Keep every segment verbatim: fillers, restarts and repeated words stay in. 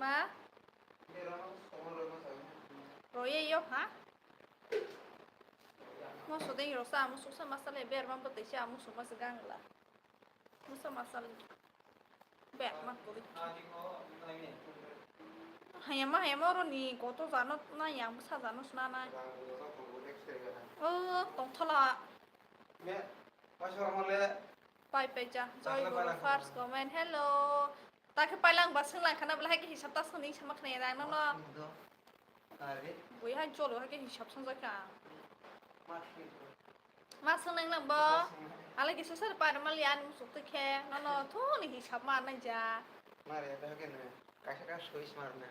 Ma? Roye yo ha? Musu ding rok sa, musu sa masale ber ma bwtwi sa, musu mas gangla. Musu masal ber ma kuri. Hayama, hayama oro ni koto jano na yang bwsa jano sna na. Oh, tongthola. Pai pai ja. Joy Guru first comment. Hello. Ta khe paila ang ba swnglang khana, belai khe hisab ta swngni sama khna ya nang no. Bui hai cholo hai khe hisab swngjak kha. Ma swnglang bo. Ala kisa sar par mal yan musuk te khe. No no thuni hisab ma nai ja. Mare ta khe ne. Kaisa ka suis mar na.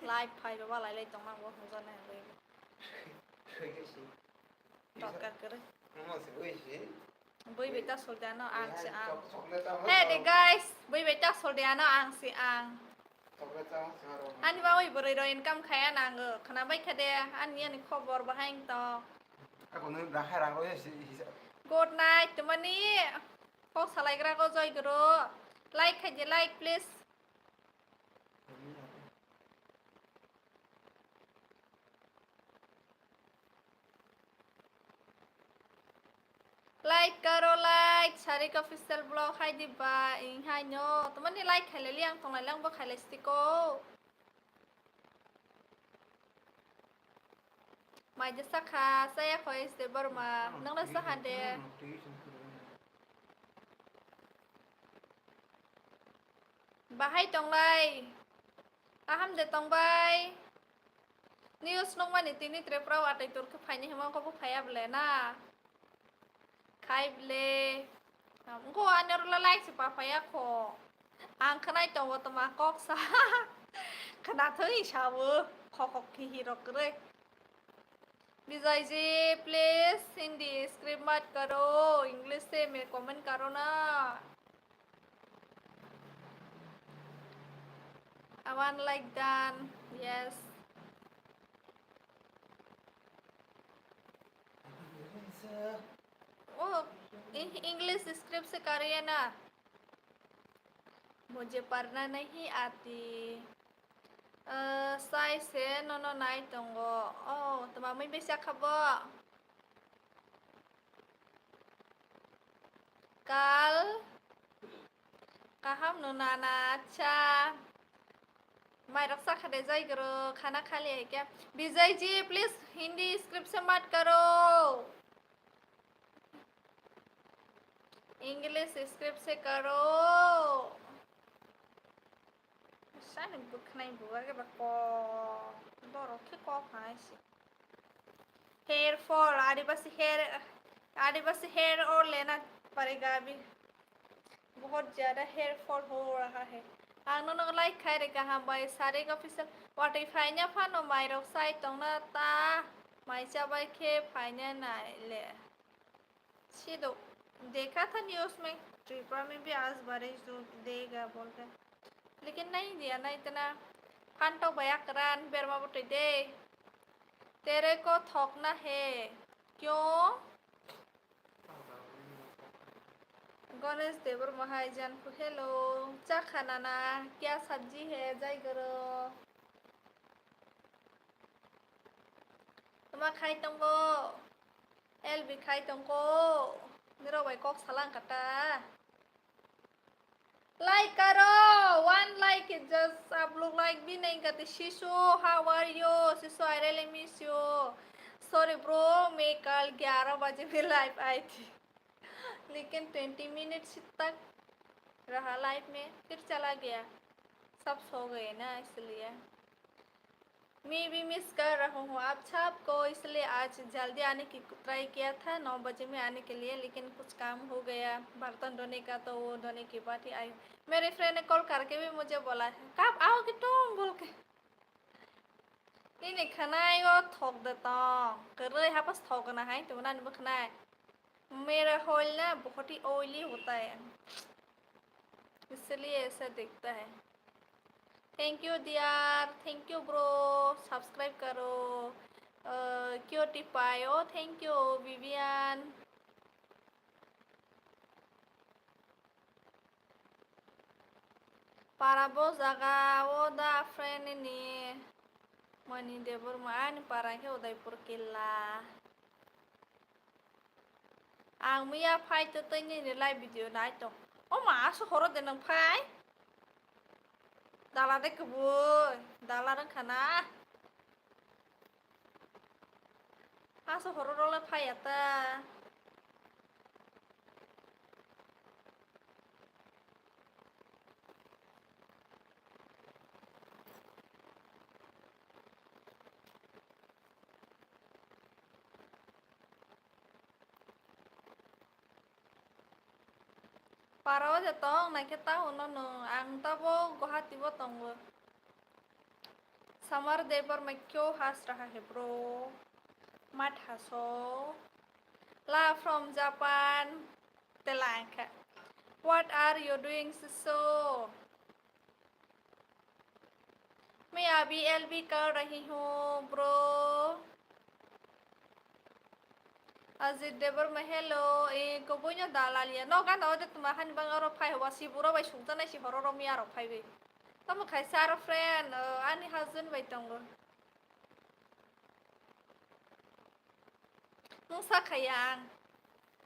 Live phai ba lai lai tong nang bo hwnjak nai. Suis. Tokar kere. Bui bai ta sol de ano ang si ang. Hey de guys, bui bai ta sol de ano ang si ang. Ani ba oi boroi ro income khaya nango. Khana bai kha de ani ani khobor bahai to. Good night tumani. Kok salai gra ko Joy Guru. Like khai de like please. Like karo like, Sarik Official Vlog hai di ba, ing hai no. Tumani like khai le liang tong lai lang bo khai le stiko. Mai de sakha, saya khoi ste borma, nang la sakha de. Bahai tong lai. Aham de tong bai. News nukmani tini Tripura watwi turkhe phaini hwnba khe bo phaiya ble na? Khai ble. Wngkho ani oro like se pa phaiya kho. Ang khwnai tongo tma kok sa. Khwnathwi sao. Khokok khihi rok kwrwi. Vijay ji, प्लीज हिंदी स्क्रिप्ट मत करो, इंग्लिश से मैं कमेंट करो ना। I want like done. Yes. Oh, English script se kariye na. Mujhe padhna nahi aati. Sai se nono nai tongo. Oh, tma mui besa khabo. Kal kaham no nana, acha. Mairok sakha de Joy Guru, khana khali hai kya? Vijay ji, please Hindi script se mat karo. English script se karo. Sani bwkhnai buwar ke ba ko. Doro khe ko khanai se. Hair fall, आदिवासी hair, आदिवासी hair और लेना पड़ेगा अभी। बहुत ज्यादा hair fall हो रहा है। Ang nono like khai reka hambai, Sarik Official. Watwi phaina phano mairok sai tongna ta, mai chabai khe phaina nai le. Sido, देखा था न्यूज़ में, त्रिपुरा में भी आज बारिश दो-, देगा बोल के। लेकिन नहीं दिया ना इतना। Phantok baya kwran berma bwtwi de. तेरे को थोकना है। क्यों? Ganesh Debbarma hai Janphu, hello. Cha khana na? Kya sabji hai, Joy Guru? Tma khai tongo? L B khai tongko. Nirok bai kok salang kata. Like karo, one like is just आप लोग like भी नहीं करते। Shishu, how are you? Shishu, I really miss you. Sorry bro, मैं कल ग्यारह बजे में live आई थी, लेकिन ट्वेंटी मिनट्स तक रहा लाइव में, फिर चला गया। सब सो गए ना, इसलिए। मैं भी मिस कर रहा हूँ आप सबको, इसलिए आज जल्दी आने की ट्राई किया था, नौ बजे में आने के लिए, लेकिन कुछ काम हो गया बर्तन धोने का, तो वो धोने के बाद ही आई। मेरे फ्रेंड ने कॉल करके भी मुझे बोला है, "कब आओगे तुम?" बोल के। Ini khwnai o thok de tong, kwrwi hapas thok gana hai tongna ni bwkhnai. मेरा ऑयल ना बहुत ही ऑयली होता है, इसलिए ऐसा दिखता है। Thank you dear, thank you bro, subscribe करो। क्यूटी पायो, thank you Vivian. Para bo jaga o da friend ni Mani Debbarma ani para khe Udaipur Killa. Ang miya phai to tei nini live video nai tong. O ma, aso horo de nang phai? Dala de kubui, dala rang khana. Aso horo role phai ya ta. Para o je tong nai khe ta hwnno nwng, ang tabuk Guwahati o tongo. Samar Debbarma kyo has raha hai bro? Mat haso. La from Japan. Tela angkha. What are you doing, siso? मैं अभी एलबी कर रही हूँ, bro. Ajit Debbarma, hello. E, kubui no dalal ya. No gana ode tuma hani bang aro phai hoba si buro bai sukjanai si horo ro miya ro phai bai. Tamo khaisa aro friend, o, ani husband bai tongo. Nung sa khaya ang.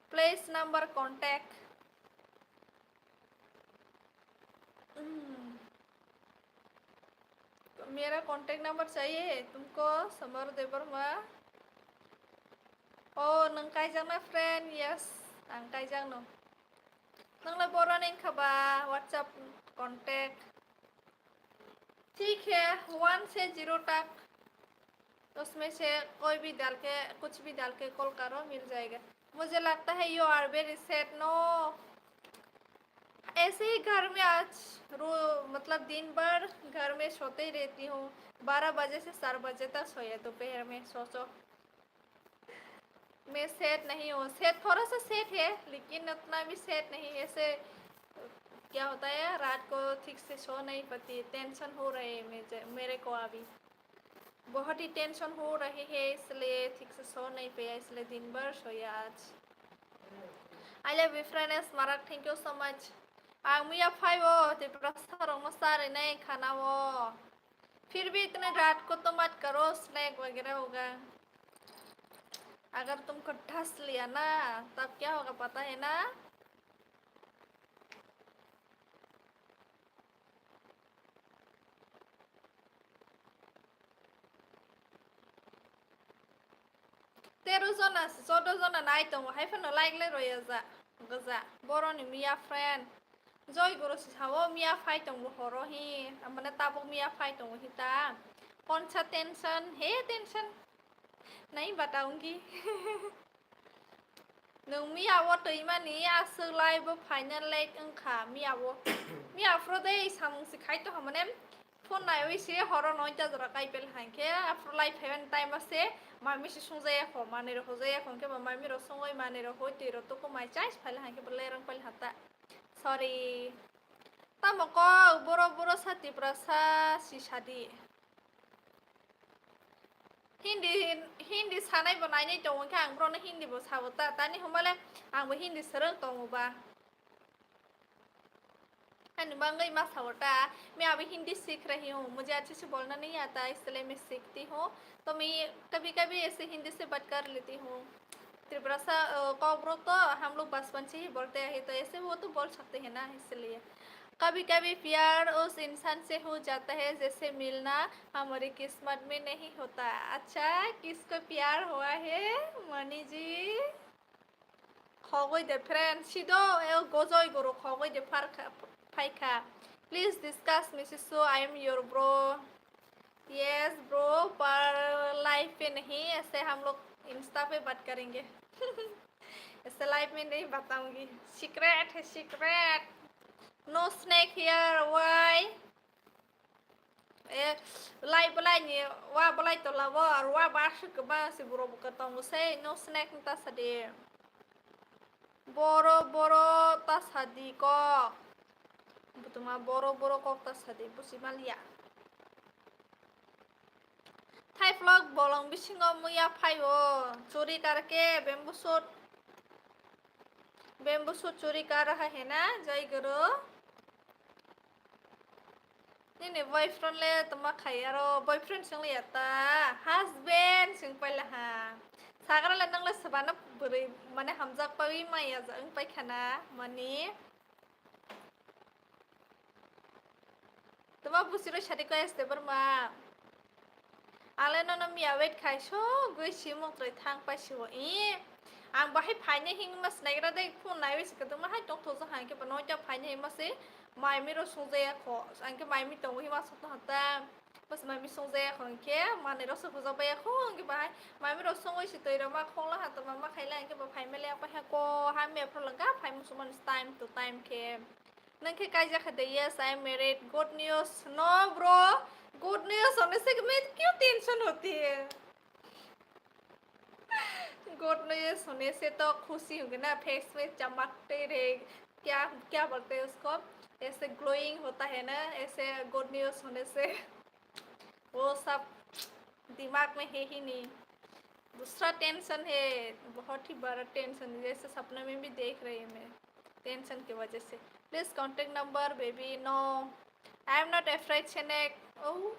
Place number contact. Hmm. मेरा contact number चाहिए तुमको, समर Debbarma? Oh, nung kaijakna friend? Yes, ang kaijakno. Nung le boroni wngkha ba WhatsApp contact? ठीक है, वन से ज़ीरो तक, उसमें से कोई भी डाल के, कुछ भी डाल के कॉल करो, मिल जाएगा। मुझे लगता है you are very sad, no? ऐसे ही घर में आज रो-, मतलब दिन भर घर में सोते ही रहती हूँ, बारह बजे से चार बजे तक सोया दोपहर में, सोचो। मैं सैड नहीं हूँ, सैड, थोड़ा सा सैड है, लेकिन उतना भी सैड नहीं है। ऐसे क्या होता है, रात को ठीक से सो नहीं पाती, टेंशन हो रहे है मुझे, मेरे को अभी बहुत ही टेंशन हो रही है, इसलिए ठीक से सो नहीं पाया, इसलिए दिन भर सोया आज। I love you, friends, Marak, thank you so much. Ang miya phai o, Tiprasa rok no sa rinai khana o. फिर भी इतने रात को तो मत करो, स्नैक वगैरह होगा। अगर तुमको ठस लिया ना, तब क्या होगा पता है ना? Tero jona, chodo jona nai tongo, hai phano like le roya ja, goja. Boroni miya friend. Joy Guru si sao, miya phai tongo horo hi, amane tabuk miya phai tongo hi ta. Konsa tension, he tension. Nahi bataungi. Nwng miya o twimani aswk lai bo final late wngkha miya o. Miya phuru de samung si khai tongkha mane phone naiwi se horo noita jora kai pele hankhe aphuru lai phaiban time o se mami se sungja yakho manwi rok hoja yakho hwnkhe bo mami rok sungwi manwi rok hoi twi rok tuku mai chais phaile hankhe bo lereng phaile hata. Sorry. Tamo kok borok borok sa Tiprasa si sadi. Hindi, Hindi sanai bo nainai tongo, hwnkhe ang borokno Hindi bo sabo ta, tani hwnba le ang bo Hindi swrwng tongo ba. Ani bangwi ma sao ta, मैं अभी हिंदी सीख रही हूँ, मुझे अच्छे से बोलना नहीं आता, इसलिए मैं सीखती हूँ। तो मैं कभी-कभी ऐसे हिंदी से बात कर लेती हूँ। त्रिपुरा सा, अ, कॉकबरोक तो हम लोग बचपन से ही बोलते हैं, तो ऐसे वो तो बोल सकते हैं ना, इसलिए। कभी-कभी प्यार उस इंसान से हो जाता है, जैसे मिलना हमारी किस्मत में नहीं होता। अच्छा, किसको प्यार हुआ है, मनी जी? Khogoi de friend, sido, e gojoi goro khogoi de pharkha, phaikha. Please discuss, Missus Su, I am your bro. Yes, bro, पर लाइव पे नहीं, ऐसे हम लोग इंस्टा पे बात करेंगे। ऐसे लाइव में नहीं बताऊंगी, सीक्रेट है, secret. No snake here, why? E, lai belai ni, wa belai tola bo, ar wa ba aswk kwbang se borok bo kwtang bo se, no snake ni ta sadi. Boro, boro ta sadi kok. Butuma boro, boro kok ta sadi, busi maliya. Thai vlog bolong bisingo muya phaio, churi karke bamboo shoot, bamboo shoot churi kar ha hena, jai guru. Nini boyfriend le toma khai aro boyfriend sing le ya ta, husband sing paila ha. Sagra le nang le sabana bwrwi mane hamjak pawi maya ja wng paikha na mani. Toma busiro sadi ko este barma. Ale nono miya wait khai so gwi simung trai thang pai sibo i. Ang bahai phaina hing mas naigra dai phone naiwi sikaduma hai tong thojo hangke ba noita phaina hing mase mai miro sungjaya kho. Angke mai mi tongo hima sokto hata. Bas mai mi sungjaya kho angke manai rok se bujak baya kho angke bahai mai miro sungwi si twi rok ma khongla hata ma ma khaila angke ba phai mele apa ha ko ha me phro langka phai musuman time to time khe. Nang khe kaijak kha de? Yes, I am married. Good news. No, bro. Good news होने से मैं क्यों टेंशन होती है? Good news होने से तो खुशी होंगे ना, फेस में चमकते रहे। क्या, क्या बोलते हैं उसको? ऐसे ग्लोइंग होता है ना, ऐसे गुड न्यूज़ होने से। वो सब दिमाग में है ही नहीं। दूसरा टेंशन है, बहुत ही बड़ा टेंशन, जैसे सपने में भी देख रही हूँ मैं, टेंशन की वजह से। Please contact number, baby. No, I am not afraid, Senek. Oh.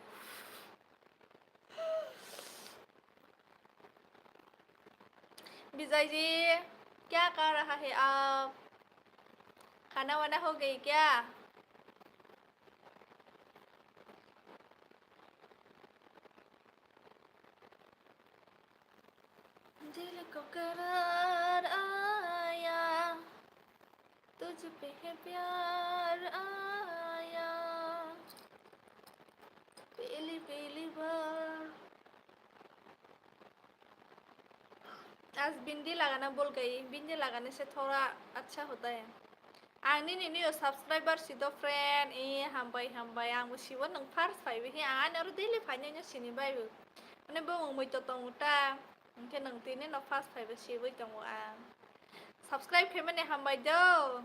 Vijay जी, क्या कर रहा है आप? खाना वाना हो गई क्या? दिल को करार आया, तुझ पे है प्यार आया, पहली पहली बार। आज बिंदी लगाना भूल गई, बिंदी लगाने से थोड़ा अच्छा होता है। Ang nini new subscriber si do friend, i hambai hambai, ang bo sibo nwng first phaibi hi, ang ani oro daily phainai no sini bai bo. Mane bo mung mui to tongo ta, hwnkhe nwng tini no first phaibo siwi tongo ang. Subscribe khaimani hambai do.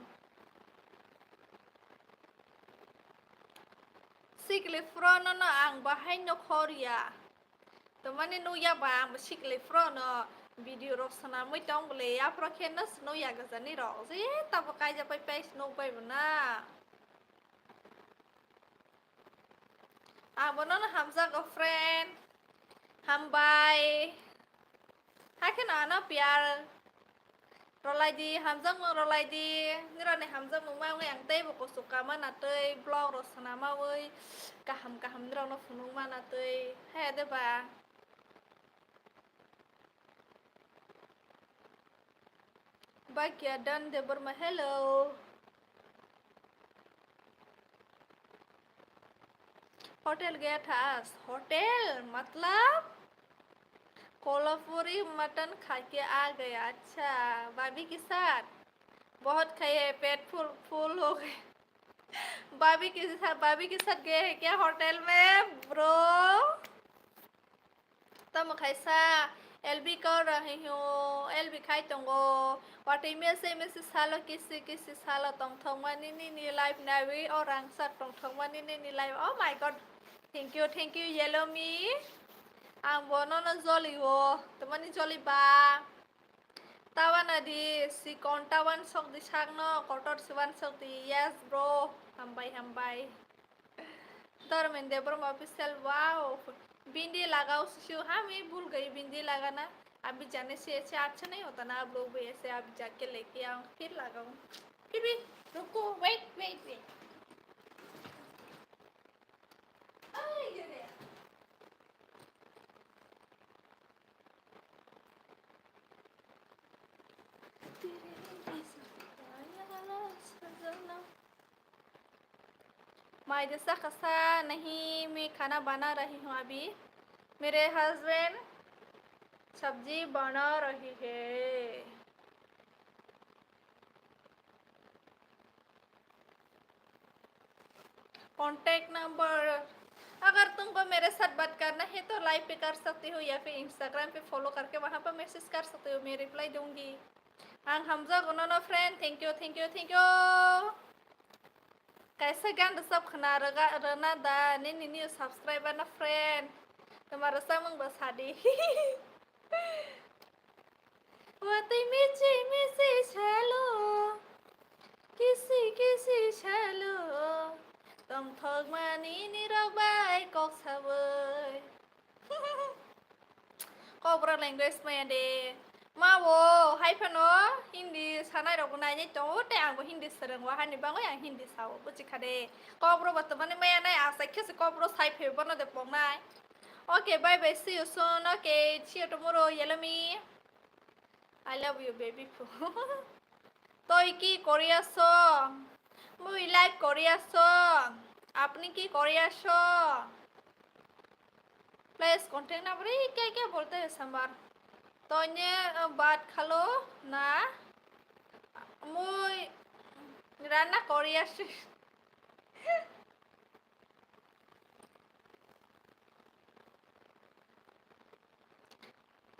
Sikli phro no no ang bahai no khor ya. Tomani nukya ba ang bo sikli phro no video rok swnamwi tong bole, aphro khe no swnamya gajani rok. Je tabo kaija pai pai swnam bai bo na. Ang bo nono hamjago friend. Hambai. Hakhe no ano piyar. Rolai di, hamjakmung rolai di, nirokni hamjakmung ma wngwi ang teibo kuchuk kama na twi, vlog rok swnamawi kaham kaham nirokno phunuk mana twi, he de ba? Bakya Dan Debbarma, hello. Hotel गया था आज। होटल? मतलब? कोल्हापुरी मटन खा के आ गया। अच्छा, भाभी के साथ? बहुत खाए हैं, पेट फुल, फुल हो गए। भाभी के साथ, भाभी के साथ गए हैं क्या होटल में, bro? Tamo khaisa L B call rahi hwn, L B khai tongo. Watwi mese mese salo, kisi kisi salo, tongthokmani nini live naiwi, o rangchak tongthokmani nini live. Oh my God. Thank you, thank you, yellow me. Ang bo nono joli o, tomani joli ba. Tawana di, sikon tawan sok di sakno, kotor siwan sok di. Yes, bro. Hambai, hambai. Dharmendra Debbarma official, wow. बिंदी लगाओ शिशु, हाँ, मैं भूल गई बिंदी लगाना। अभी जाने से ऐसे अच्छा नहीं होता ना, आप लोग भी ऐसे आप जाके लेके आओ, फिर लगाओ। फिर भी रुको, wait, wait, wait. माई जैसा कसा नहीं, मैं खाना बना रही हूँ अभी। मेरे हस्बैंड सब्जी बना रही है। कॉन्टैक्ट नंबर, अगर तुमको मेरे साथ बात करना है तो लाइव पे कर सकते हो या फिर इंस्टाग्राम पे फॉलो करके वहाँ पर मैसेज कर सकते हो, मैं रिप्लाई दूंगी। Ang hamjago nono friend, thank you, thank you, thank you. Kaisa gan rwchap khna rwna da nini new subscriber no friend. Tama rwchapmung ba sadi. Watwi misi misi salo, kisi kisi salo. Tongthokmani nirok bai kok sawi. Kokborok language maya de. Ma wo, hai phano Hindi sanai rok bo nai nai tongo, tei ang bo Hindi swrwngo, hani bagwi ang Hindi sao, buchi kha de. Kokborok bo twmani maya nai, asai khe se kokborok sai phai bono de pongnai. Okay, bye bye, see you soon. Okay, see you tomorrow, yellow me. I love you, baby. Toi ki kori aso? Mui like kori aso. Apni ki kori aso? Please contact number. Ye kya kya bolte hai sambar? Toi ne, uh, baat khalo na? Mui ranna kori aso.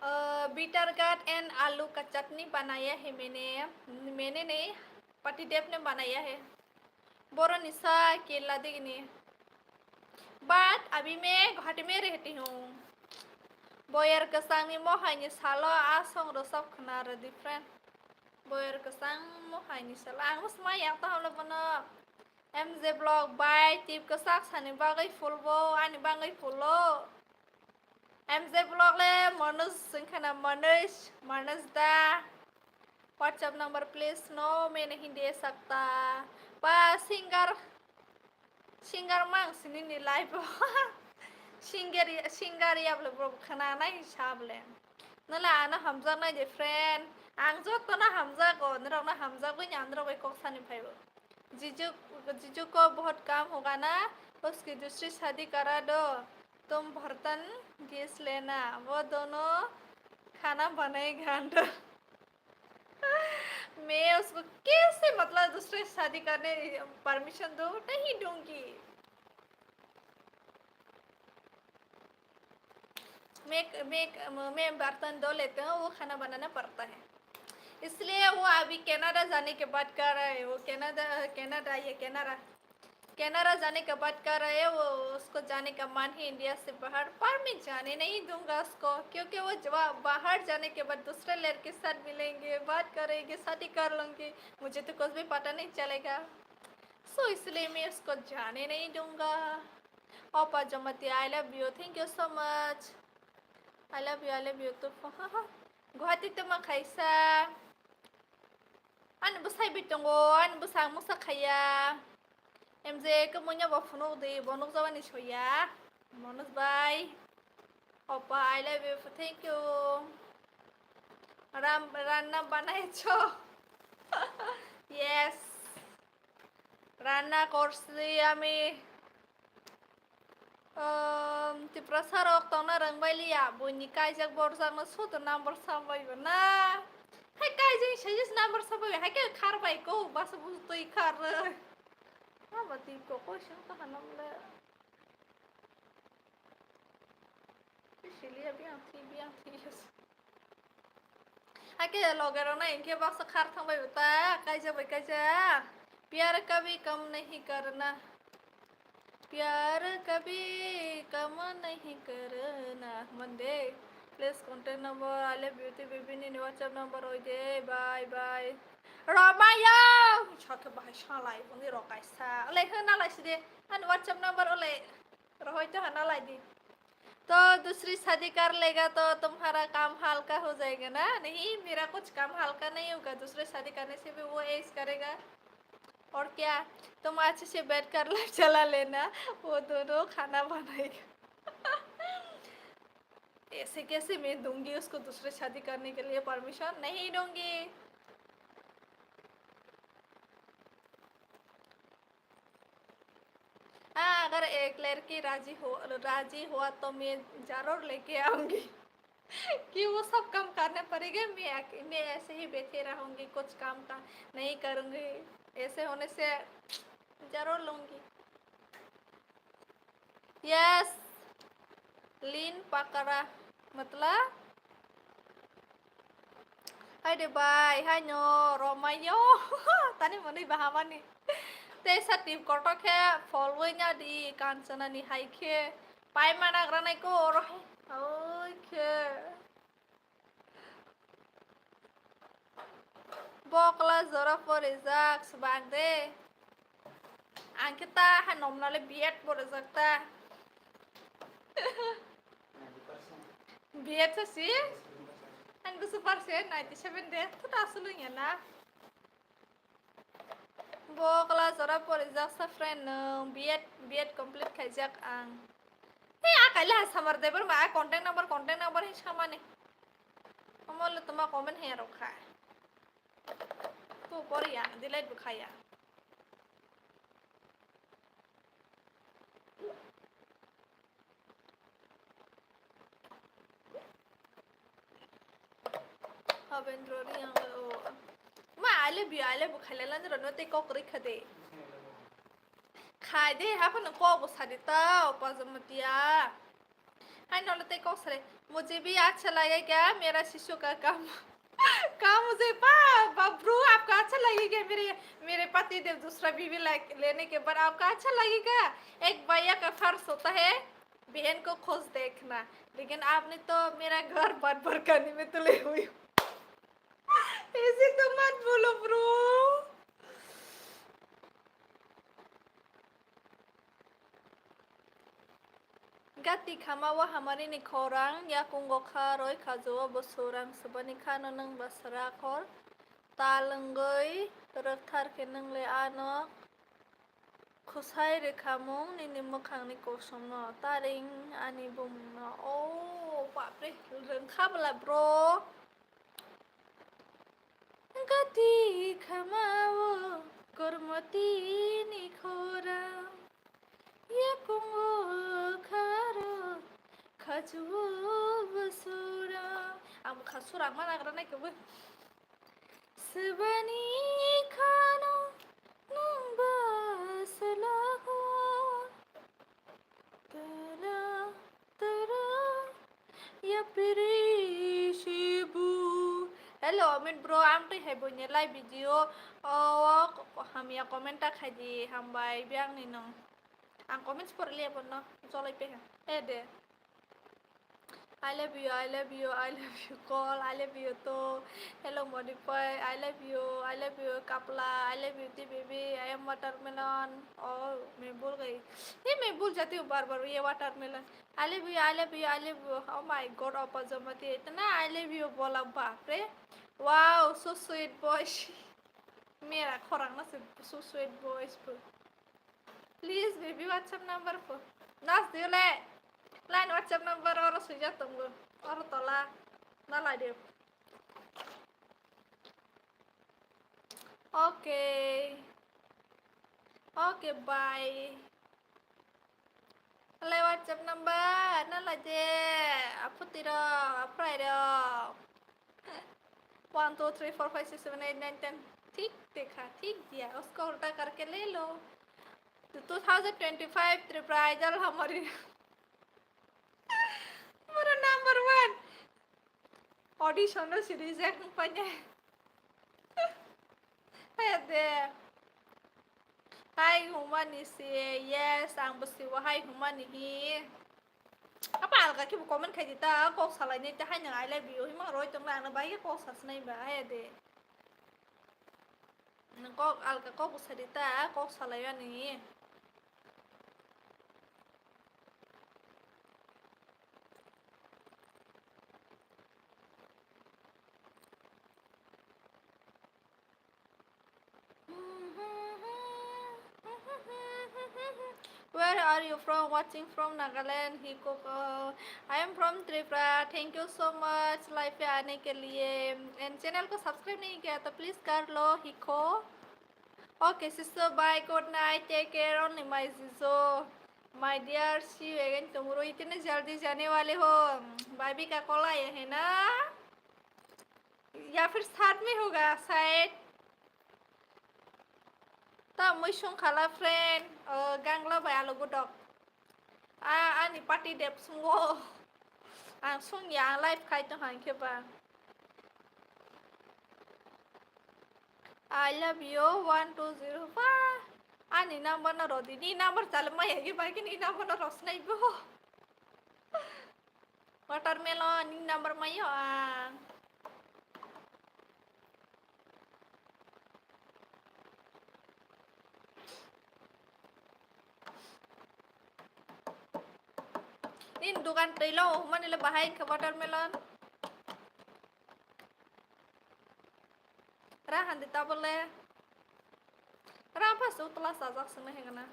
A, bitter gourd and आलू का चटनी बनाया है मैंने, मैंने नहीं, पतिदेव ने बनाया है। Boroni sa kela digini. But अभी मैं गुवाहाटी में रहती हूँ। Boyar kwchangni mohaini salo a song rosap khna rw di friend. Boyar kwchang mohaini salo ang bwsma yang ta hamle bono. M J Vlog bai tip kwchak sani bagwi phulbo, ani bagwi phulo. M J Vlog le Manoj wngkha na, Manoj, Manoj da. WhatsApp number please, no maine Hindi sakta. Ba singer, singer mang sini ni live o. Singer, singer ya bole bro khana nai sa bole. Nala ano hamjak nai je friend. Ang joto no hamjago, norok no hamjagwi ni ang norok bai kok sani phaibo. जीजू, जीजू को बहुत काम होगा ना, उसकी दूसरी शादी करा दो, तुम बर्तन घिस लेना, वो दोनों खाना बनाएगा अंदर। मैं उसको कैसे, मतलब, दूसरे शादी करने परमिशन दूँ? नहीं दूंगी। मैं, मैं, मैं बर्तन धो लेती हूँ, वो खाना बनाना पड़ता है। इसलिए वो अभी कनाडा जाने के बात कर रहा है, वो कनाडा, कनाडा, ये कनाडा, कनाडा जाने के बात कर रहा है, वो उसको जाने का मन है इंडिया से बाहर, पर मैं जाने नहीं दूंगा उसको, क्योंकि वो जवा-, बाहर जाने के बाद दूसरे लड़के साथ मिलेंगे, बात करेंगे, शादी कर लेंगे, मुझे तो कुछ भी पता नहीं चलेगा। So इसलिए मैं उसको जाने नहीं दूंगा। Opa Jamatia, I love you. Thank you so much. I love you, I love you too. Guwahati tongma khaisa. Ani bwsai bi tongo, ani bwsang masa khaya. M J kwmwino bo phunuk di, bo nukjabani soya. Manoj bai. Opa, I love you. Thank you. Ram, ranna banai cho. Yes. রান্না করছি আমি। Um, Tiprasa rok tongna rwngbailiya, buini kaijak borjakno soto number sambai bo na. Hai kaijak saijak number sambai bo, hai khe kharbai ko, basa bujo twi kharwi. Ama twi ko koi sing to hanam le. Siliya biyang thwi, biyang thwi. Hakhe loge rok nai hinkhe baksa khar thang bai bo ta, kaijak bai kaijak. Pyar kabhi kam nahi karna. Pyar kabhi kam nahi karna. Mande. Please contact number, I love beauty baby nini WhatsApp number oi de. Bye bye. Romayo. Sakhe bahai salai boni rok kaisa. Olai hwn nalai side. Ani WhatsApp number olai. Rohoi to hana lai di. तो दूसरी शादी कर लेगा तो तुम्हारा काम हल्का हो जाएगा ना? नहीं, मेरा कुछ काम हल्का नहीं होगा, दूसरे शादी करने से भी वो ऐश करेगा। और क्या, तुम अच्छे से बैठ कर लाइफ चला लेना, वो दोनों खाना बनाएगा। ऐसे कैसे मैं दूंगी उसको दूसरे शादी करने के लिए परमिशन? नहीं दूंगी। हाँ, अगर एक लड़की राजी हो, राजी हुआ तो मैं जरूर लेके आऊंगी। कि वो सब काम करने पड़ेगा, मैं अक-, मैं ऐसे ही बैठे रहूंगी, कुछ काम का नहीं करूंगी। ऐसे होने से जरूर लूंगी। Yes, लीन पकड़ा, मतलब? Hai de bai, hai no, romai yo. Tani mwnwi bahamani. Tei sa tip kotor khe folwi nya di, Kanchana ni hai khe. Pai mana gra nai ko oro hai. Oi khe. Bokla jora porijak swbang de. Ang khe ta ha nomnale B Ed bo rijak ta. B Ed sa si? Ang gusu percent ninety seven de. Khe ta aswk wngya na? Bo class jora porijak sa friend nwng B Ed, B Ed complete khaijak ang. He, a kaila ha Samar Debbarma, a contact number, contact number he samani. Omo le toma comment he rokha. Tu poriya, delete bo khaya. Habendra Reang, oh. Ma, I love you, I love you, khailala ni rano tei kok rikha de. Khai de, haphano kok bo sadi ta, o pajamatia. Hai nolo tei kok sare, mujhe bhi acha lagega, mera shisho ka kam. Ka mujhe ba, ba, bro, aapko acha lagega, mere, mere pati dev dusra biwi lag-, lene ke baad aapko acha lagega. Ek bhaiya ka farz hota hai, बहन को खुश देखना, लेकिन आपने तो मेरा घर बर्बाद करने में तुले हुए हो। ऐसे तो मत बोलो, bro। Gati khama o hamari ni khorang, yakungo kha roi khajo o bo surang, swbani khano nwng basra khor, tal wngwi rwkthar khe nwng le ano. Khwsai rwkhamung nini mwkhangni kosom no, taring ani bumung no. O bapre, rwngkha bwla bro. Gati khama o kormoti ni khorang, yakungo kharo khajuo basura. Ang bwkha surang ma nagra nai kebo. Swbani khano nwng ba swlago. Tara, tara, yapiri shibu. Hello, Amit bro, ang twi hai boini live video o, o, hamya comment ta khai di, hambai, biang ni nung. Ang comments por liya bono, jolai pe ha. Eh, de. I love you, I love you, I love you, call, I love you, to. Hello, Modify, I love you, I love you, Kapla, I love you, T baby, I am watermelon. Oh, मैं भूल गई। ये मैं भूल जाती हूँ बार बार, ये watermelon। I love you, I love you, I love you। Oh my God, Opa Jomati, इतना I love you बोला, बाप रे। Wow, so sweet boy। मेरा खोरांग ना से so sweet boys। Please, baby, WhatsApp number po. Nas diyo le. Line WhatsApp number oro suijak tongo. Oro tola. Nalai diyo. Okay. Okay, bye. Nalai WhatsApp number. Nalai de. Aphuti ro, aprai ro. One, two, three, four, five, six, seven, eight, nine, ten। ठीक देखा, ठीक दिया, उसको उल्टा करके ले लो। तो two thousand twenty five Tripura Idol हमारी, हमारा number one। Audition lo si reject panya। Hai de। Hai humani si, yes, ang bo si wa hai humani hi। Apa alga kibo comment khai di ta, kok salai nai ta, hai nang I love you himang roi tong la, ang na bai kok sasnai ba, hai de. Nang kok alga kok bo sa di ta, kok salai ani. Where are you from? Watching from Nagaland, Hiko ko। I am from Tripura। Thank you so much live पे आने के लिए। And channel को subscribe नहीं किया तो please कर लो, Hiko। Okay, sister, bye, good night, take care, only my Jijo। My dear, see you again tomorrow। इतने जल्दी जाने वाले हो? भाभी का कॉल आया है ना? या फिर साथ में होगा शायद। Ta mui sung khala friend, o, gangla bai alu godok. A, ani party dep sungo. Ang sung ya, ang live khai tong hang khe ba. I love you, one two zero. Ba, ani number no rodi, ni number chale maya ye ba, ni number no rosnai bo. Watermelon ni number mayo ang. Nini dukan twi lo, humani le bahai khe watermelon. Ra handi tabole. Ra pas utla sajak sini hengana.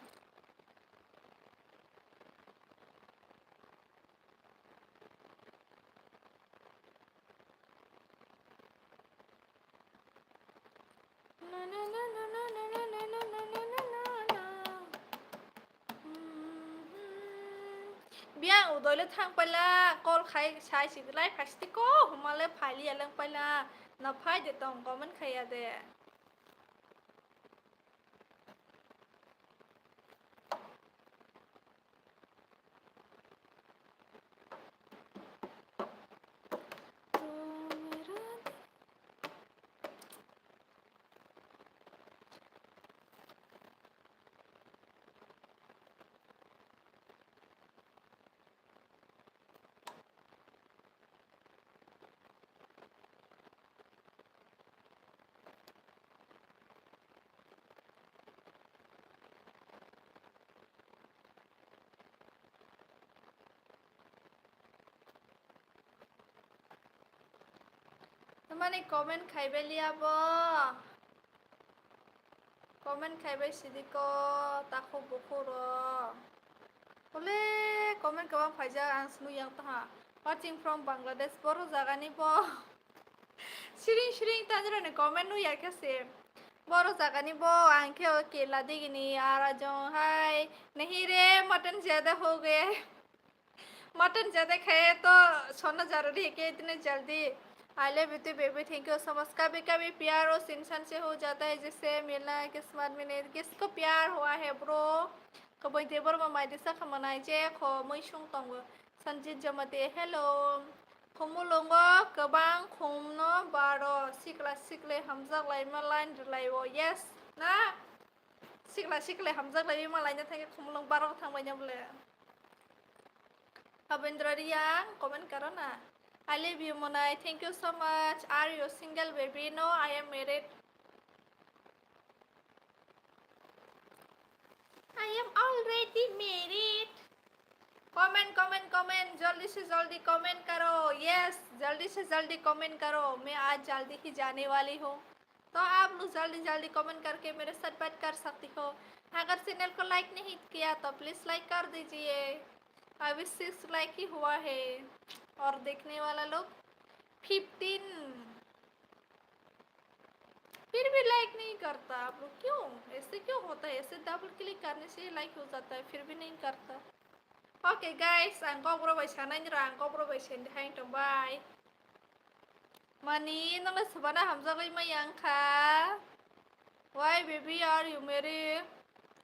Biyang udoile thang paila, call khai sai si lai phasti ko, humale phailiya lang paila, na phai de tong comment khaiya de. Mane comment khaibai liya bo. Comment khaibai sidi ko, takhuk bukhuk rok. Ole comment kwbang phaijak, ang swnwi yang taha. Watching from Bangladesh, boro jagani bo. Siring siring tanjrani comment nwi ya khe se. Boro jagani bo, ang khe o kela digini, ara jong hai. Nahi re, mutton zyada ho gaya hai. Mutton zyada khaye to sonna zaruri hai khe itne jaldi. I love you too, baby. Thank you so much. Kabhi kabhi pyar usse insaan se ho jata hai, jisse milna hai kismat mein nahi, kisko pyar hua hai, bro. Kwbwi tei borok bo mai disa khamanai je kho mui sung tongo. Sanjit Jamatia, hello. Khumulwngo kwbang khumno baro sikla sikle hamjak laima line rwlaio. Yes, na? Sikla sikle hamjak laiwi ma laina thangkhe Khumulwng baro thangbai na bole. Habendra Riang, comment karo na. I love you, Monai. Thank you so much. Are you single, baby? No, I am married. I am already married. Comment, comment, comment. जल्दी से जल्दी comment करो. Yes, जल्दी से जल्दी comment करो. मैं आज जल्दी ही जाने वाली हूँ. तो आप लोग जल्दी जल्दी comment करके मेरे साथ बात कर सकती हो. अगर चैनल को लाइक नहीं किया तो प्लीज लाइक कर दीजिए. अभी सिक्स लाइक ही हुआ है और देखने वाला लोग फिफ्टीन. फिर भी लाइक नहीं करता आप लोग, क्यों? ऐसे क्यों होता है? ऐसे डबल क्लिक करने से लाइक हो जाता है, फिर भी नहीं करता. Okay guys, ang kokborok bai sanai niro, ang kokborok bai sende hai tong bai. Mani, nang le subana hamjagwi maya wngkha. Why, baby, are you married?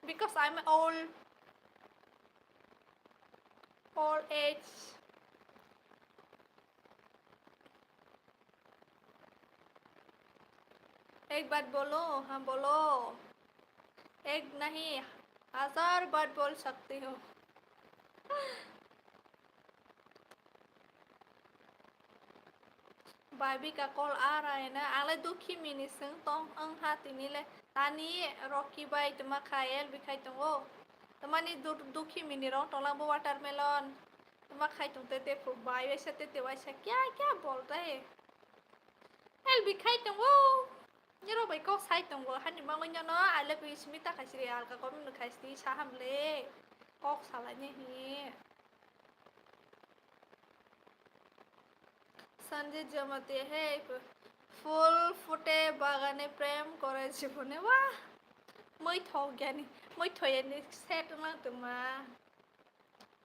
Because I'm old. Old age. एक बात बोलूं? हाँ, बोलो. एक नहीं, हजार बार बोल सकती हो. Babika call a raina, ang le dukhi mini swng tong wng ha tini le. Tani Rocky bai tuma khai L B khai tongo. Tamani du-, dukhi mini rok tonglang bo watermelon. Tuma khai tong tete bai waisa tete waisa kya kya bol rahe. L B khai tongo. Nirok bai kok sai tongo, hani bagwi nono I love you simi ta khaisiri alka comment no khaisiri sa hamle. Kok salaini hi. Sanjit Jamatia, hey, phul phute bagane prem kore jibone, wah. Moi thok yani, moi thoyani set ma tuma.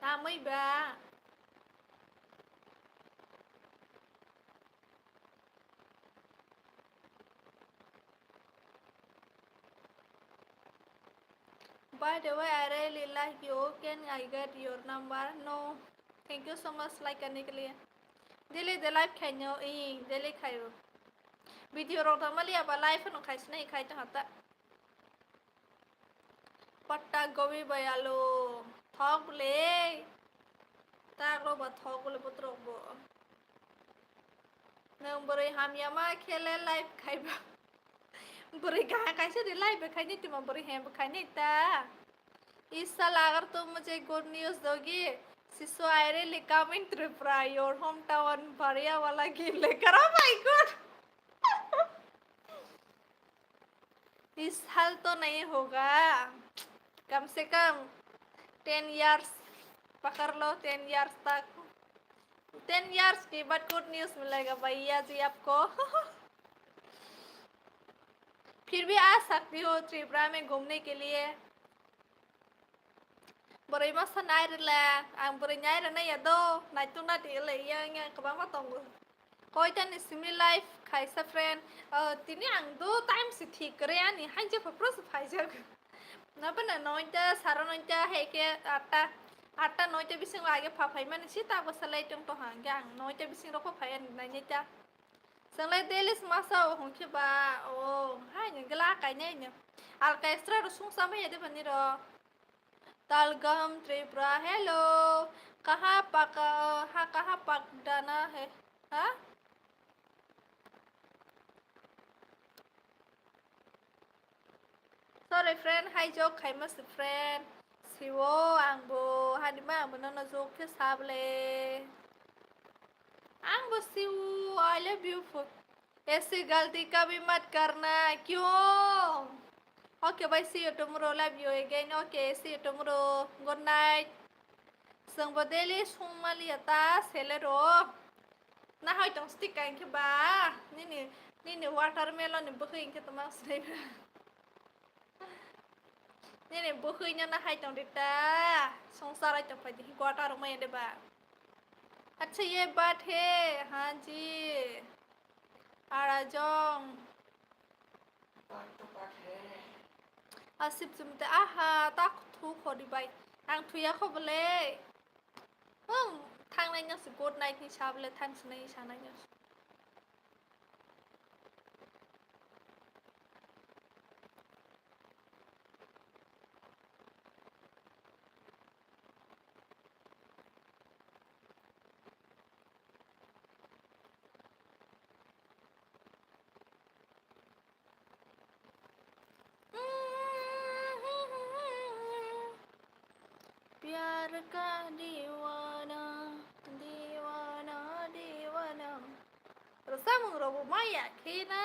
Tamwi ba. By the way, I really like you. Can I get your number? No. Thank you so much, like ani kaliya. Daily de live khaino, ing, daily khaio. Video rok tangmali aba live no khaisnai khai tong hata. Patta gobi bai alu. Thok le. Tak rok ba thok le botrok bo. Nwng bwrwi hamya ma khe le live khai ba. Bwrwi kaha kaisa de live khai ni tuma bwrwi hem khai ni ta. Is sala agar tum mujhe good news dogi. Siso, I really come in Tripura, your hometown, Bariawala ki lekar. Oh my God! इस साल तो नहीं होगा, कम से कम ten years पकड़ लो, ten years तक, ten years के बाद good news मिलेगा भैया जी आपको। फिर भी आ सकती हो त्रिपुरा में घूमने के लिए। Boroi masa nai rwla, ang boroi nai rwna ya do, naituk na di le yang yang kwbangma tongo. Koita ni simi live khaisa friend, ah, tini ang do time si thik kwrwi ani hainse phopro se phaijak. Nabana noita, sara noita, hai khe atta, atta noita bising lage pha phaimani si ta bwsa lai tong tong hang khe ang noita bising rok pha phai ani nainai ta. Chwng lai daily se masa o hwn khe ba, o hai ni gla kainai ni. Alka extra ro sung sa mai ya de bani ro. Talgam Tripura, hello. Kaha pak, ha, kaha pak dana hai? Ha? Sorry friend, hai jok khaima se friend. Siwo angbo, hanima angbo nono jok khe sable. Angbo siwo, I love you for. ऐसी गलती कभी मत करना, क्यों? Okay, bye, see you tomorrow, love you again. Okay, see you tomorrow, good night. Chwngbo daily sungmaliya ta sele ro. Na hai tong stick kain khe ba. Nini, nini watermelon ni bwkhwi hinkhe tongma sinai ba. Nini bwkhwino na hai tong rita. Songsa rai tong phai di, gwata rok maya de ba. Acha ye baat hai, haan ji. Ara jong. Asip chumte, aha, ta thu khori bai. Ang thuya kho bole. Hmm, thangnai no se good night ni sa bole, thang sinai sa nai no. प्यार का दीवाना, दीवाना, दीवाना। Rwchapmung rokbo maya khe na.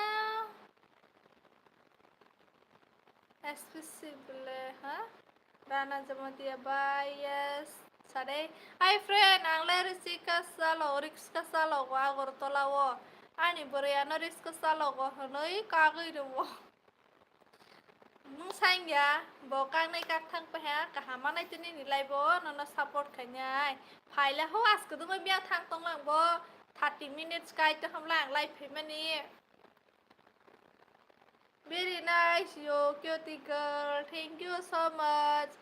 S P C bole, ha? Rana Jamatia bai, yes. Sare. Hi friend, ang le risk ka salo, risk ka salo, Agartala o. Ani boroi ano risk ka salo, go hwnwi kagwi rwo. Nwng saingya, bo kangnai kak thang paha, kaham manai tini ni live o, nono support khainai. Phaila ho, askudungma biyang thang tonglang bo, thirty minutes kai to hamla ang live phaimani. Very nice, yo, cutie girl. Thank you so much.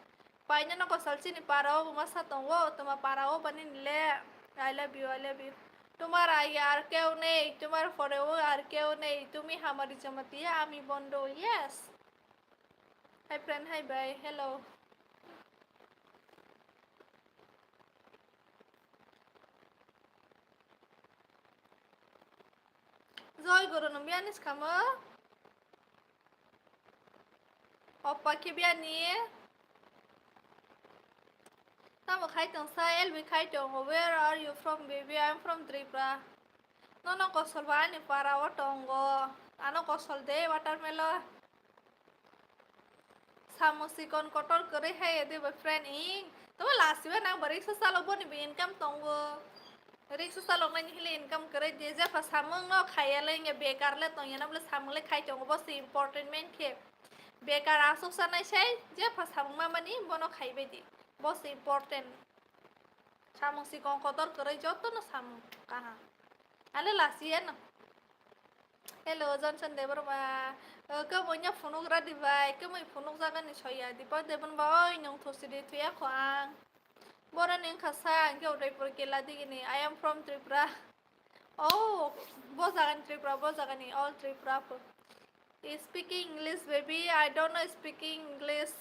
Paina no kosal chini para o buma sa tongo, tuma para o bani nile. I love you, I love you. তোমার আগে আর কেউ নেই, তোমার পরেও আর কেউ নেই। তুমি আমার জমাতিয়া, আমি বন্ধু। Yes. Hi friend, hi bye. Hello. Joy Guru no biyani skamo. Opa khe biyani. Tamo khai tong sa, L B khai tong. Where are you from, baby? I'm from Tripura. Nono kosol ba ani para o tongo. Ano kosol de watermelon. Samung sikon kotor kwrwi hai de boyfriend ing. Tamo lasiba nang bo riksa salok boni bo income tongo. Riksa salok nani hile income kwrwi de jepha samung no khaiya le nge bekar le tongya na bole samung le khai tongo bo se important main khe. Bekar aswk sanai sai jepha samung mamani bono khaibai di. Bo se important. Samung sikon kotor kwrwi jotono samung kaham. Ale lasiya no. Hello, Johnson Debbarma. O, kwmwi no phunuk ra di bai, kwmwi phunuk jaga ni soya di ba Debbarma bai, oi nwng thusi di thuya kho ang. Boro ni wngkha sa, ang khe Udaipur kela digini. I am from Tripura. Oh, bo jaga ni Tripura, bo jaga ni all Tripura po. You speaking English, baby? I don't know speaking English.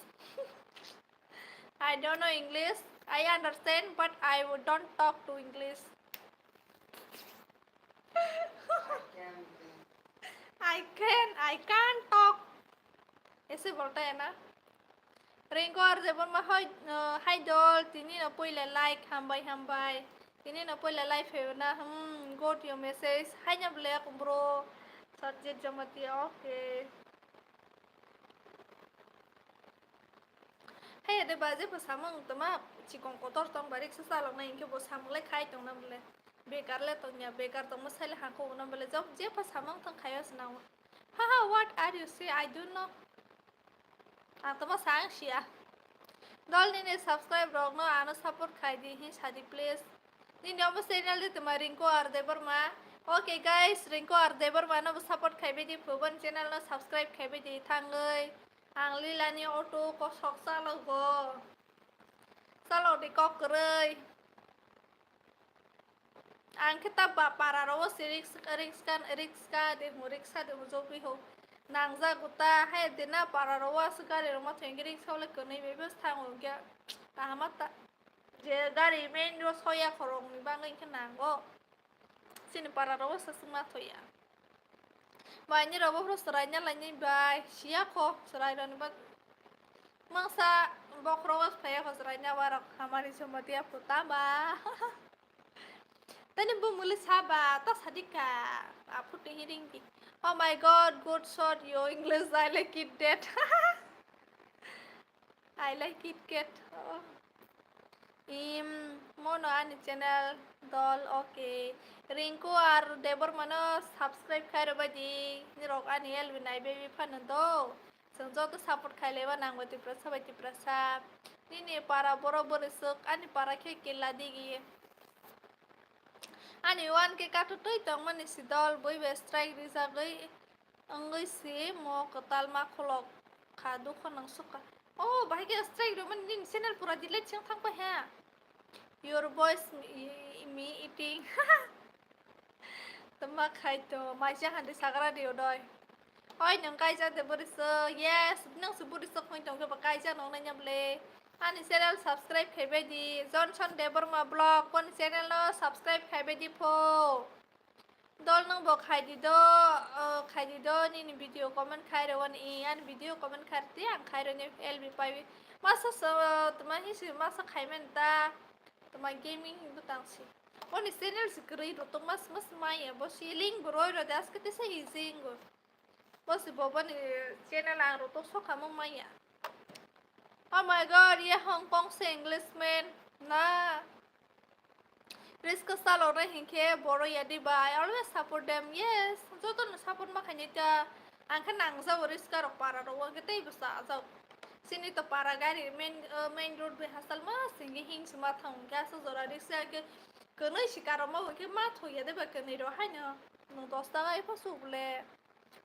I don't know English. I understand, but I don't talk to English. I can, I can't talk. ऐसे बोलता है ना? Ringko R Debbarma hoi, uh, hai dol, tini no poila like, hambai, hambai. Tini no poila like phaibo na, hmm, got your message. Hai na black bro. Sajid Jamatia, okay. Hai de baje bo samung toma chikon kotor tong ba riksa salok na inkhe bo samung le khai tong na bole. Bekar le tong ya, bekar tong mo sai le hangko na bole. Jok je pa samung tong khayo se na. Ha ha, what are you say? I don't know. Ang tamo sa ang siya. Dol nini subscribe rok no ano support khai di hin sadi please. Nini omo channel de tuma Ringko R Debbarma. Okay guys, Ringko R Debbarma no bo support khai bidi phubon channel no subscribe khai bidi thangoi. Ang lila ni auto kosok chalogo. Chalo di kok kwrwi. Ang khe ta ba para ro se risk, risk kan, risk ka de mo, risk sa de mo, jogwi ho. Nang ja guta, hai de na para ro se gari ro ma thengki risk sa le kwnwi be bes thang o gya. Kaham ta. Je gari main ro soya khorok ni bangwi khe nango. Chini para ro se sma thoya. Bai ni ro bo phro serai na lai ni bai. Siya kho serai ro ni ba. Mangsa bokhorogo phaiya kho chwraina warok hamari somatiya phuta ba. Tani bo muli saba ta sadika. Aphuti hiring di. Oh my God, good shot, yo English, I like it that. I like it cat. Oh. Im, mono ani channel dol, okay. Ringko R Debbarma no subscribe khai rwbai di. Nirok ani L B nai baby phano do. Chwng joto support khailaiba nango Tiprasa bai Tiprasa. Nini para borok bwrwi swk, ani para khe killa digi. Ani one K kathwtwi tongmani si dol, bui bai strike rijagwi wngwi si mo kwtal ma khulok kha, dukho nang sukha. Oh, bahai khe strike rwmani nini channel pura delete se wng thang pai ha. Your voice me, me eating. Tama khai to, maisa handi sagra di odoi. Oi, nwng kaijak de bwrwi swk? Yes, nwng se bwrwi swk hwn tong khe ba kaijak nong nai nya bwle. Ani channel subscribe khai bai di, Johnson Debbarma Vlog, boni channel no subscribe khai bai di pho. Dol nwng bo khai di do, o, khai di do, nini video comment khai rw ani, ani video comment khai rw di, ang khai rw ni L B pai. Masa so, tama hi si masa khai men ta, tama gaming butang si. Boni channel si kwrwi rw tong mas mas maya, bo si link bo roi rw de, aske te sa easy ngo. Bo si bo boni channel ang rw to sokha mo maya. Oh my God, ye Hong Kong se Englishman na. Risk salok re hinkhe boro ya di ba, I always support them. Yes, joto no support ma khainai ta. Ang khe nang jao risk rok para rok, ang khe tei bwsa jao. Sini to para gari main, uh, main road bai hasal ma singi hing sima thang khe asa jora risk khe kwnwi si karo ma khe ma thok ya de ba kwnwi ro haino. Nung dos taka epha suk le.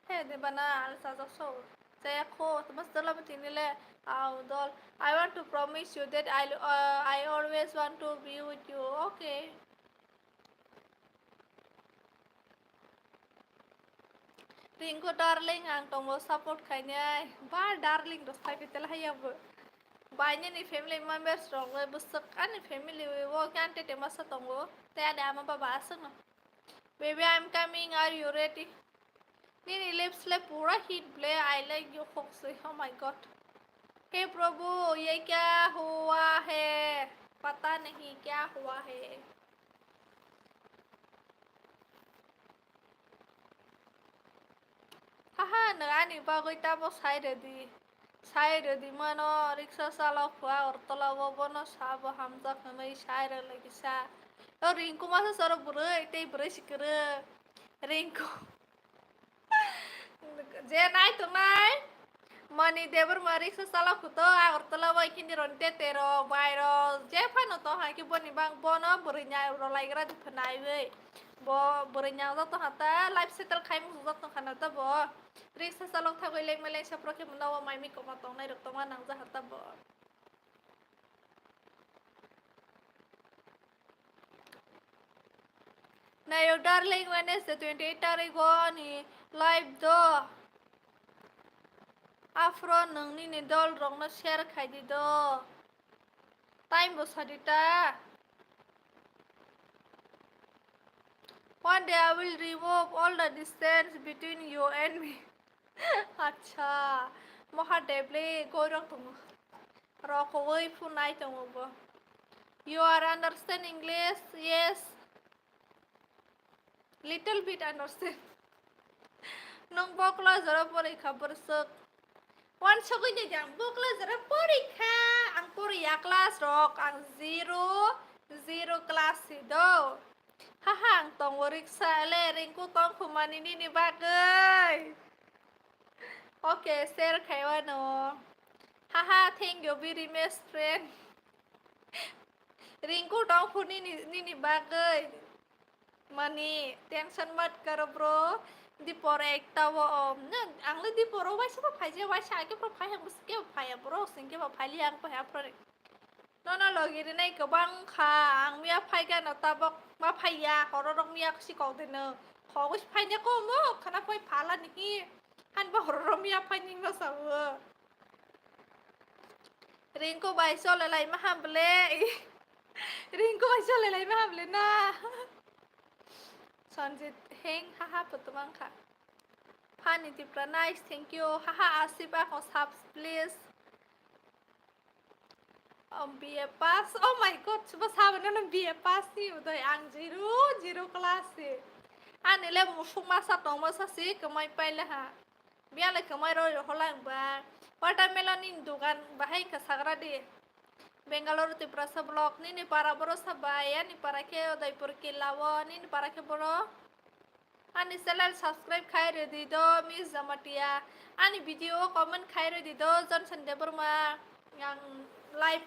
He, de bana al sajak so. Jaya kho, tama sdala mati nile, au dol. I want to promise you that I, uh, I always want to be with you. Okay. Ringko darling, ang tongbo support khainai. Ba darling, dos phai pitel hai abo. Bainini family members rok le bwswk ani family o khe ante te masa tongo. Te ani ama baba aswkno. Baby, I'm coming. Are you ready? Nini lips le pura hit ble, I like you, hoksoi. Oh my God. हे प्रभु, ये क्या हुआ है? पता नहीं क्या हुआ है। Haha, nwng ani bagwi tamo sai rwdi. Sai rwdi mano, riksa chalok phua Agartala o, bono sabo hamjak hwnwi sai rwlai kisa. O Rinku masa soro bwrwi, tei bwrwi si kwrwi. Rinku. Je nai tongnai, Mani Debbarma riksa chalok khuto, Agartala bai khini roni tete rok, bai rok, je phano tong hai khe boni bang bono bwrwi nya rwlai gra di phwnai wi. Bo bwrwi nya jok tong ha ta, life settle khai mung jok tong khana ta bo. Riksa chalok thagwi lengma lengsa pro khe mano o mai mi koma tongnai rok tongma nang ja ha ta bo. Nairok darling, Wednesday twenty-eight tarik o ani live do. Aphro nwng nini dol rokno share khai di do. Time bo sadi ta. One day I will remove all the distance between you and me. Acha, Mahadev le goirok tongo. Rokowi phunai tongo bo. You are understand English? Yes. Little bit understand. Nwng bokla jora porikha bwswk. Wansugwi ni jang bokla jora porikha. Ang poriya class rok, ang zero, zero class si do. Haha, ang tongo riksa le, Rinku tongkhumani nini bagwi. Okay, share khaiwano. Haha, thank you very much, friend. Rinku tongkhu nini, nini bagwi. Mani, tension mat karo, bro. Dipor ekta wo, um, na, ang le dipor o waisa bo phaija, waisa age bo phai, ang bo sike bo phaiya, bro, singke bo phaili ang phaiya, bro. Nono logi rinai kwbang kha, ang miya phaigano tabok ma phaiya, hororok miya si kok de no. Khogwi si phaina komo, khana phai phala ni hi. Han bo hororok miya phaini ma sao. Rinku bai chole lai ma ham ble. Rinku bai chole lai ma ham ble na. Sanjit heng haha photo mang kha. Funny Tipra, nice, thank you. Haha, Asif, ako subs, please. Um, B A pass. Oh my God, chuba sabo nono B A pass ni udai, ang zero, zero class si. Ani le musuk masa tongma sa si, kwmai paile ha. Biya le kwmai roi rohola ang ba. Watermelon ni dukan bahai ka sagra di. Bangalore Tiprasa vlog, nini para boro sabai, ani para khe Udaipur killa o, nini para khe boro. Ani channel subscribe khai rwdi do, Miss Jamatia. Ani video o comment khai rwdi do, Johnson Debbarma. Ang live,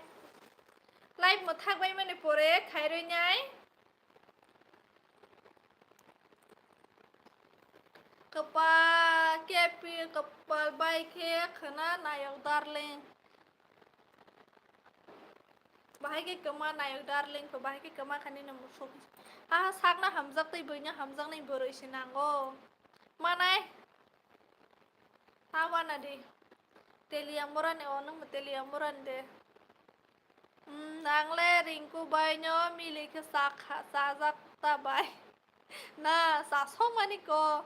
live mwthak bai mani pore khai rwi nai. Kwpal khe pi-, kwpal bai khe khwna nayok darling. Bahai khe kwma nayok darling, khe bahai khe kwma kha nini musuk. Ha, ha, sakno hamjak tei buino hamjaknai bwrwi se nango. Manai. Ha, wana di. Telia morani, o, nwng bo telia morani de. Hmm, ang le Rinku baino mili khe chakha-, chajak ta bai. Na, chasokmani ko.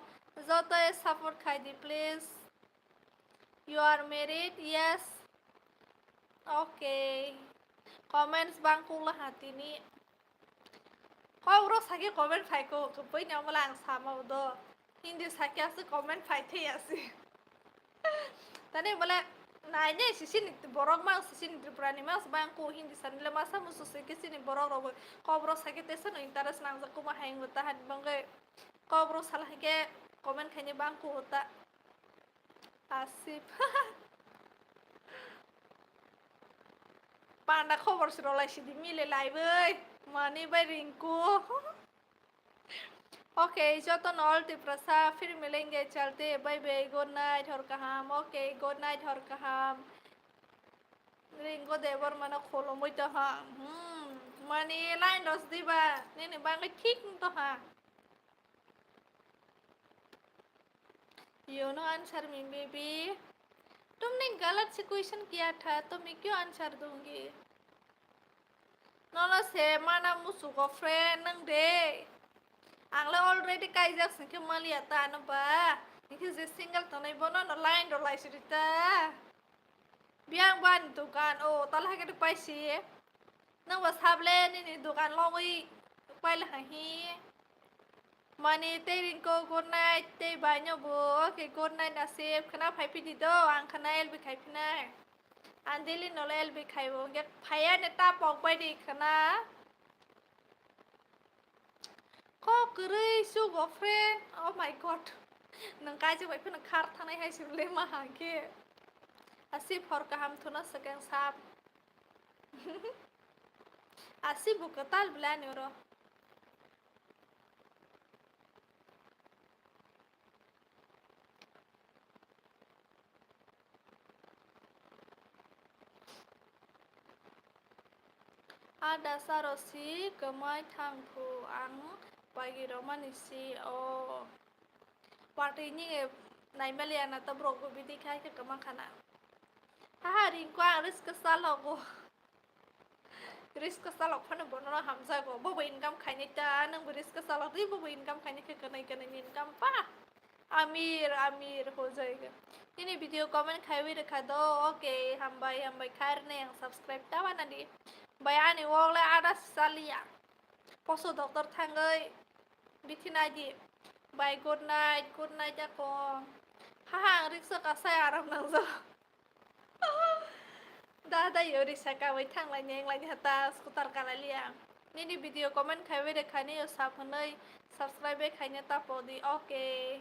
Joto support khai di, please. You are married? Yes. Okay. Comments bang kula ha tini. Kok rok sakhe comment phai ko, kwpui ni omola ang sama do. Hindi sakhe aswk comment phai thai asi. Tani bole nainai sisini borok mang sisini Tripura ni mang bang ko Hindi sanile masa musu se ke sini borok rok kok rok sakhe tesa no interest nang jak kuma hai ngo ta han bangoi kok rok sala hai ke comment khaini bang ko ta. Asif. Panda khobor se rwlai sidi mile laibai. Mani bai Rinku. Okay, joto no all Tiprasa, phir milenge chalte, bye bye, good night, hor kaham. Okay, good night, hor kaham. Rinku Debbarma no khulumui to ha. Hmm, mani line rw sidi ba, nini bangwi thik wng to ha. You no answer me, baby. तुमने गलत से क्वेश्चन किया था, तो मैं क्यों आंसर दूंगी? Nono se mana musugo friend nwng de. Ang le already kaijak singkhe maliya ta ano ba. Hingkhe je single tongnai bono no line rw lai sidi ta. Biyang bani dukan, o, tala hai khe paisi. Nwng bo sable nini dukan logwi paila hai hi. Mani tei Rinku, good night, tei baino bo, okay, good night, Asif, khwna phai phidi do, ang khwna L B khai phinai. Ang daily nolo L B khai bo, hwnkhe phaiya ne ta pok bai di khwna. Kok kwrwi sugo friend. Oh my God. Nwng kaijak bai phano khar thanai hai se bwlai ma hang khe. Asif hor kaham thuna swkang sap. Asif bo kwtal bwlai ani oro. A dasa rw si kwmai thang phu, ang pagi rwmani si o. Watwi ni naimaliya na to borok bo bidi khai khe kwma khana. Haha, Rinku, ang risk kwchalogo. Risk kwchalok phano bono no hamjago. Bobo income khainai ta, nwng bo risk kwchalok di, bobo income khainai khe kwnwi kwnwi ni income pa. Amir, Amir, hojai. Nini video comment khaiwi rwkha do. Okay, hambai, hambai khairne ang subscribe ta banadi. Bai ani wok le ada salia. Poso doctor thangwi bithi naidi. Bai good night, good night ako. Haha, ang riksa kasai aram nangjo. Dada yori saka bai thanglai neng lai hata scooter kalai liya. Nini video comment khaiwi rwkha ni yo sap hwnwi subscribe bai khaina ta podi. Okay.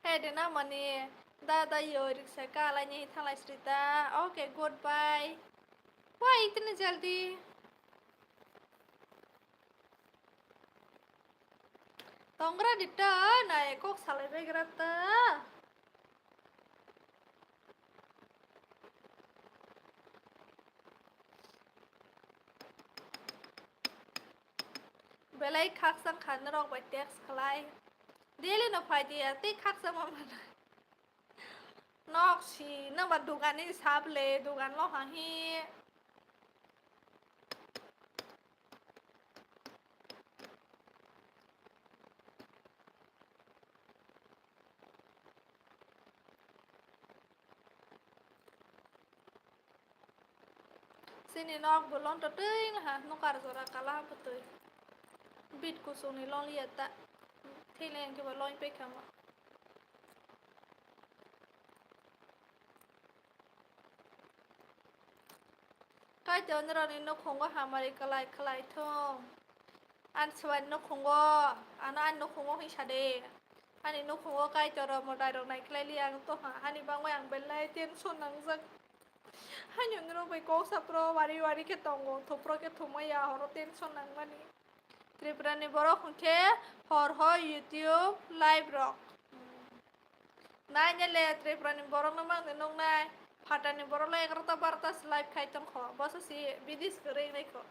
He de na mani dada yori saka lai ni thanglai srita. Okay, goodbye. Why itni jaldi? Tongra di ta, nai kok salai begra ta. Belai khakchang kha norok bai text khlai. Daily no phai di ya, tei khakchang ma mana. Nok si, nang ba dugan ni sap le, dugan lo ha hi. Chini nok bo lonto twi ha, nokar jora kala bwtwi. Bit kusung ni longliya ta. Thile ang khe bo lon pekha mo. Kaitor nirok ni nukhungo hamari kwlai khlai thung. Ani swbai nukhungo, ano ani nukhungo hinsa de. Ani nukhungo Kaitor rok mwtai rok nai khlai li ang to ha, ani bangwi ang belai tension nangjak. Hani nirok bai kok sapro wari wari khe tongo, thopro khe thumaya horo tension nangmani. Tripura ni borok hwnkhe hor hor YouTube live rok. Nai ne le Tripura ni borok no mang de nuknai. Phatar ni borok le egarota barota se live khai tongkho. Boso si bidis kwrwi wngkho.